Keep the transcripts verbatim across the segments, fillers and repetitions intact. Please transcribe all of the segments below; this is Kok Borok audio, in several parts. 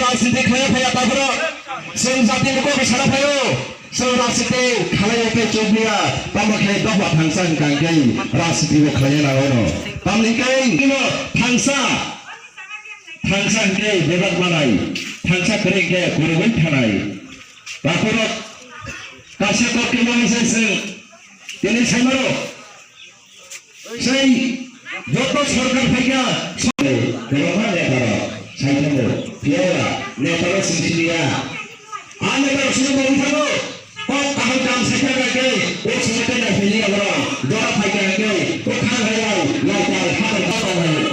Rajniti khlaiya phaiya takhorok, chwng jati ni kok sana phaio, chwng rajniti khlaiya khe chukliya, tamo khe dophla thangsa hwnkha hwnkhe rajniti bo khlaiya nangono. Tamni khe thangsa, thangsa hwnkhe bebak manai, thangsa kwrwi hwnkhe kwrwngwi thanai. Takhorok kaisa kok khe mani se chwng tini saimaro. Sei joto sorkar phaikha, kwbangma neta rok saithango, phiyaba neta rok sing siliya. A neta rok sini bo wngthango, kok kaham kam saikha khe, o sini tei nai philiya borok, jora phaikha khe, o kha hai rok, neta rok, ha rok, ha rok.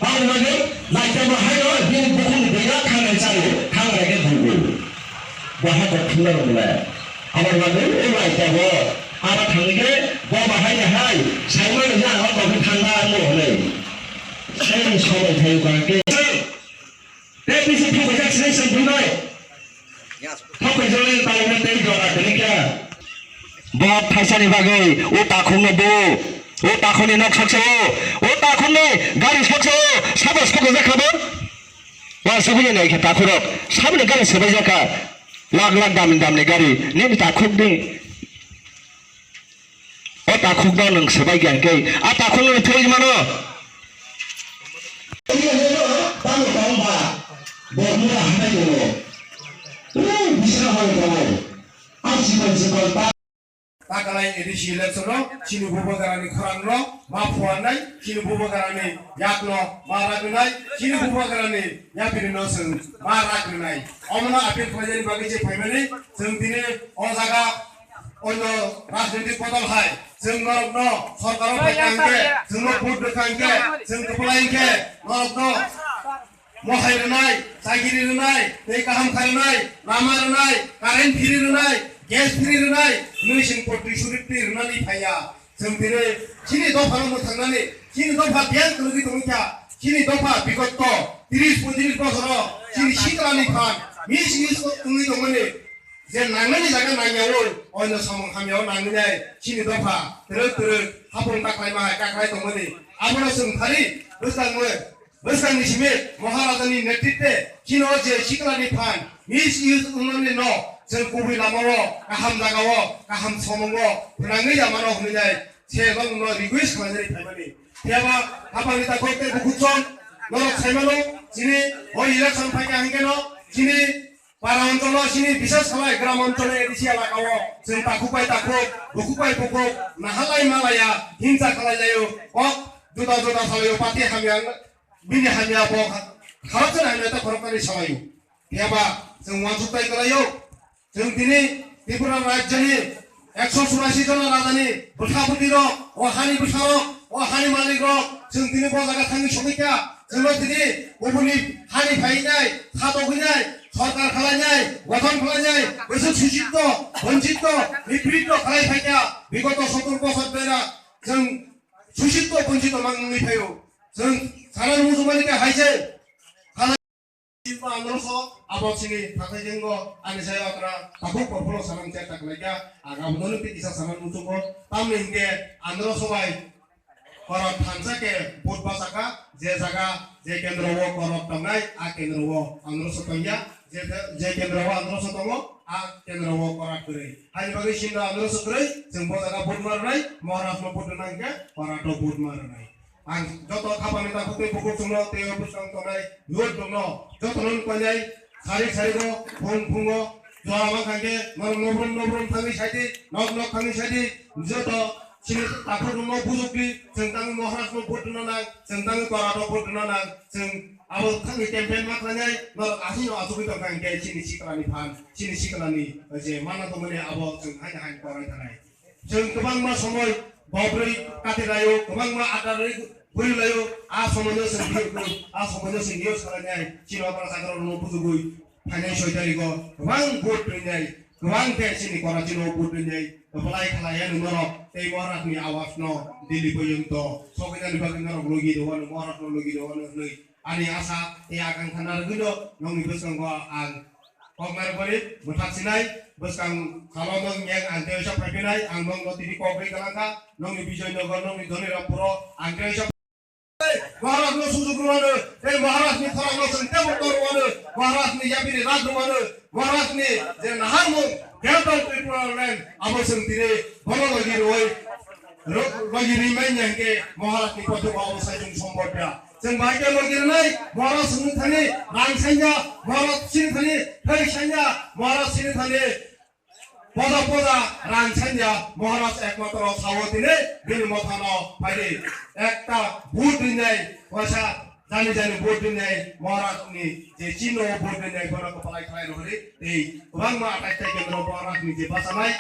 Aboni bagwi laitamo haino bini bukhukni bwkha khangnai chao, khangnai khe thangwi. Bo ha kok thumna rwmwle. Aboni bagwi o laitamo aro thangwi khe bo bahai hai saimano ya o kok thangna ang bo hwnwi. Chwng somai thaio kaham khe. Tei bisi thokjak sinai chwng buino. Thokjak sinai tei jora kwrwi khe. Bo thaisani bagwi o takhukno bo, o takhukni nok soksa o, o takhukni gari soksa o, sabo sokjak kha bo? Wa sokjak nai khe takhurok, saboni gari swbaijak kha, lakh lakh dam damni gari, nini takhukni o takhukno nwng swbai kha hwnkhe, a takhukno thwi mano. Takalai A D C election o chini bubagrani khorang no ma phuarnai, chini bubagrani yak no ma ragrinai, chini bubagrani yapiri no chwng ma ragrinai. Omono appeal khlainani bagwi je phaimani chwng tini o jaga onno rajnitik bodol hai chwng norok no sorkar o phaikha hwnkhe, chwng no vote rwkha hwnkhe, chwng kwplai hwnkhe norok no mohai rwnai, chagiri rwnai, tei kaham kha rwnai, lama rwnai, current free rwnai, gas free rwnai, hwnwi chwng protishruti rwnani phaiya. Chwng tini chini dophano mwthangnani, chini dopha biyang kwrwgwi tongwi kha, chini dopha bigoto tris poitris bosoro chini siklani phan misuse wngwi tongmani, je nangnani jaga nangyaui oino samung hamyao nangwi nai chini dopha twrwk twrwk hapung kaklaima hai kaklai tongmani, abono chwng thari bwskango. Bwskangni simi Maharajani netritwe chino je siklani phan misuse wngnani no chwng kubui lamao kaham jagao kaham somongo phwnangwi ya mano hwnwi nai se nokno request khlainani phaimani. Phiyaba hapangni takhuk tei bukhukchong norok saimano chini o election phaikha hwnkhe no chini para oncholo chini bishes khalai gram oncholo A D C elakao chwng takhuk bai takhuk, bukhuk bai bukhuk, nahalai malaya, himsa khalai laio, kok juda juda salaio, party hamya Bini hamya bo kha-, khoroksa hamya ta khoroknani salaio. Phiyaba chwng uansuk tai kwlaio. Chwng tini Tripura rajyoni ekso churasi jona rajani bwsa bwtwi rok, o hani bwsa rok, o hani malik rok, chwng tini bo jaga thangwi sogwi kha. Chwngno tini kubuni hani phainai, khatogwinai, sorkar khwlainai, gothon khwlainai, bwswk suchitto, bonchitto, nipritto khwlai phaikha. Bigoto sottor bosor bera chwng suchitto, bonchitto mang wngwi phaio. Chwng sana nung sumani khe hai se. Khala andro so abo chini thathai jenggo ani sai okra tabuk porphuno sanam che tak laikha. Aga bono ni kisa sanam muchungo. Tamni hingke andro so bai korok thansa ke vote bachaka je jaga je kendro o korok tongnai a kendro o andro so tongya. Je, je kendro o andro so tongo a kendro o korat kwrwi. Haini bagwi sinda andro so kwrwi chwng bo jaga vote ma rwnai, Maharaj no vote rwna hingke korat o vote ma rwnai. Ang joto khapangni takhuk tei bukhuk chwngno tei o bwskang tongnai youth rokno jotono nuklainai sari sari o phung phungo jora mankha khe norok nobrum nobrum thangwi saidi nok nok thangwi saidi joto chini takhuk rokno bujukdi chwng tangwi Maharaj no vote rwna nang chwng tangwi korat o vote rwna nang chwng abo thangwi campaign ma khlainai norok aswkno achugwi tongkha hinkhe chini siklani phan chini siklani je mana tongmani abo chwng haino haino korai thanai. Chwng kwbangma somoi bobrwi kati laio, kwbangma adarwi bwrwi laio, a somoino chwng biyoknwi, a somoino chwng use khlainai, chini okra chakrokno bujugwi phainai soi tarigo kwbang vote rwnai, kwbang khe chini Karachi no vote rwnai, kwplai khlaiya nung norok tei Maharajni awasno Delhi porjonto sogwinani bagwi norok logi rwano, Maharajno logi rwano hwnwi. Ani asa tei akankha narwgwino nokni bwskango ang kok narwkmani mwthak sinai, bwskang salo nwng yang ang tei waisa phaiphinai, ang nokno tini kok ri kwlangkha, nokni Bijoynagar, nokni Dhonirampuro ang tei waisa Maharajno sujuk rwano, tei Maharajni khorangno chwng teibo tor rwano, Maharaj ni yabini rajrumano, Maharaj ni je naharmung Greater Tripura Land abo chwng tini bono logi roi, ro-, logi rimai hingke Maharaj ni kothok abo sai chwng sombor ya. Chwng bai khe logi rinai Maharaj ni thani rang sanya, Maharaj sini thani thai sanya, Maharaj sini thani poda poda rang sanya Maharaj ekmatro sawo tini bini mothano phaidi ekta vote rinai koisa jani jani vote rinai Maharaj ni je chino vote rinai bono kopalai khlai rwhari tei kwbangma atai tai kendro Maharaj ni je basanai